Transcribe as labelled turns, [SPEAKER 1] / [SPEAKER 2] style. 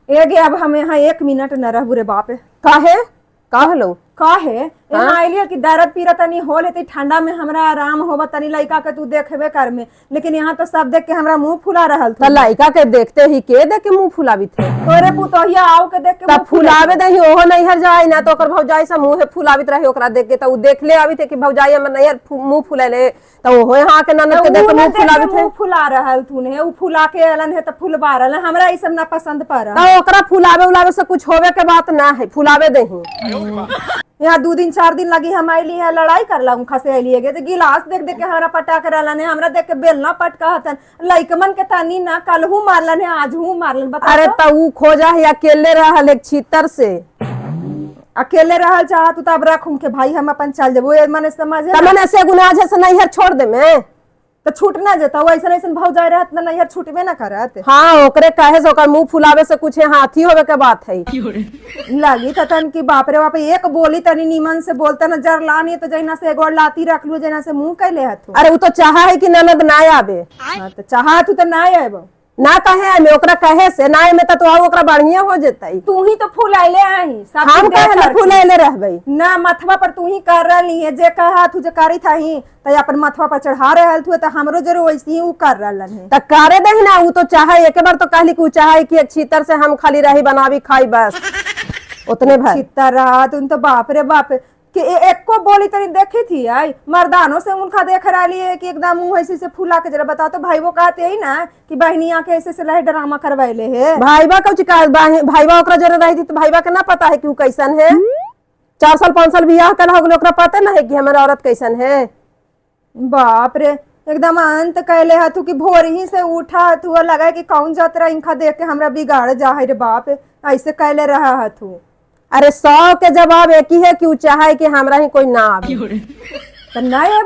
[SPEAKER 1] एगे अब हम यहाँ एक मिनट न रहबू रे बाप।
[SPEAKER 2] काहे, का होलो?
[SPEAKER 1] काहे यहाँ आइलिए कि दर्द पीरा तनी होल हेतै, ठंडा में हमरा आराम होबा तनी, लइका के तू देखबे कर में, लेकिन यहाँ तो सब देख के हमरा मुंह फुला रहल
[SPEAKER 2] त लइका के देखते ही के देख के मुंह फुलावी थे?
[SPEAKER 1] तोरे पुतोहिया आओ के देख के
[SPEAKER 2] त
[SPEAKER 1] मुंह
[SPEAKER 2] फुलावे दही, ओहो नैहर जाए ना तो ओकर भौजाई से मुंह फुलावित रहे ओकरा देख के, त उ देख ले आवी थे कि भौजाई हमर नैहर मुंह फुलैले, त ओहो यहाँ के ननद के देख के
[SPEAKER 1] उ
[SPEAKER 2] मुंह
[SPEAKER 1] ना देख के
[SPEAKER 2] फुलावित है।
[SPEAKER 1] मुंह फुला रहल थुन हे, उ फुला के अलन है त फुलवा रहल है। हमरा ई सब ना पसंद पड़।
[SPEAKER 2] त ओकरा फुलावे उलावे से कुछ होवे के बात ना है, फुलावे दही।
[SPEAKER 1] यहाँ 2 दिन 4 दिन लगी हम आइली है, लड़ाई करला उनखा से आइली है जे गिलास देख देख के हमरा पटा के रहलन है, हमरा देख के बेलना पटका हतन, लइकमन के तनी ना कलहू मारलन है, आजहू मारलन, बता।
[SPEAKER 2] अरे त उ खोजा है अकेले रहल एक छितर से।
[SPEAKER 1] अकेले रहल चाहत तो अब रख उनके भाई, हम अपन चल जेबो, ए मने समझ
[SPEAKER 2] त मने से गुनाह से नैहर छोड़ दे में?
[SPEAKER 1] तो छूट ना जेता, वो ऐसन ऐसन भाव जाए रहत ना नैहर छूटबे ना करत।
[SPEAKER 2] हाँ, ओकरे कहे से ओकर मुंह फुलावे से कुछ हाथी होवे के बात है।
[SPEAKER 1] लगी तन की बाप रे बाप, एक बोली तनी नीमन से बोलता ना, जर लानी तो जैना से एगो लाती रख लू, जैना से मुंह कैले हथु।
[SPEAKER 2] अरे उ तो चाहा है कि ननद ना आवे।
[SPEAKER 1] हाँ, तो चाहा तू तो ना आएबो।
[SPEAKER 2] ना कहे आमे, ओकरा कहे से ना आमे त तो आउ ओकरा बढ़िया हो जेतई।
[SPEAKER 1] तू ही तो फुलाइले आही सब
[SPEAKER 2] हम
[SPEAKER 1] कुछ देख
[SPEAKER 2] कहे ना
[SPEAKER 1] करके।
[SPEAKER 2] फुलैले रहबै?
[SPEAKER 1] ना, मथवा पर तू ही कर रही है, जे कहा तू जे करी था ही तो अपन मथवा पर चढ़ा रहल थू, तो हमरो जरूर वैसे ही उ कर रहलन है।
[SPEAKER 2] त करे दही ना, उ तो चाहे एक बार तो कहली कि उ चाहे कि एक छीतर से हम खाली रही, बनावी खाई, बस उतने भर।
[SPEAKER 1] छितर रहा तुम तो, बाप रे बाप, कि एको बोली तनी देखी थी आई मर्दानों से उनका देख रही है कि एकदम मुंह ऐसे से फुला के। जरा बताओ तो, भाई वो कहते ही ना कि बहनिया के ऐसे से लहे ड्रामा करवाइले है।
[SPEAKER 2] भाईबा कौची का? भाईबा ओकरा जरे रही थी तो भाईबा के ना पता है कि उ कैसन है? 4 साल 5 साल बियाह कर हो गेल, ओकरा पता ना है कि हमर औरत कैसन है?
[SPEAKER 1] बाप रे, एकदम अंत कैले हथु कि भोर ही से उठा हथु और लगा कि कौन जातरा इनका देख के हमरा बिगाड़ जा है रे बाप, ऐसे कैले रहा हथु।
[SPEAKER 2] अरे 100 के जवाब एक ही है कि उ चाहे कि हमरा ही कोई ना आवे।
[SPEAKER 1] तो नहीं है।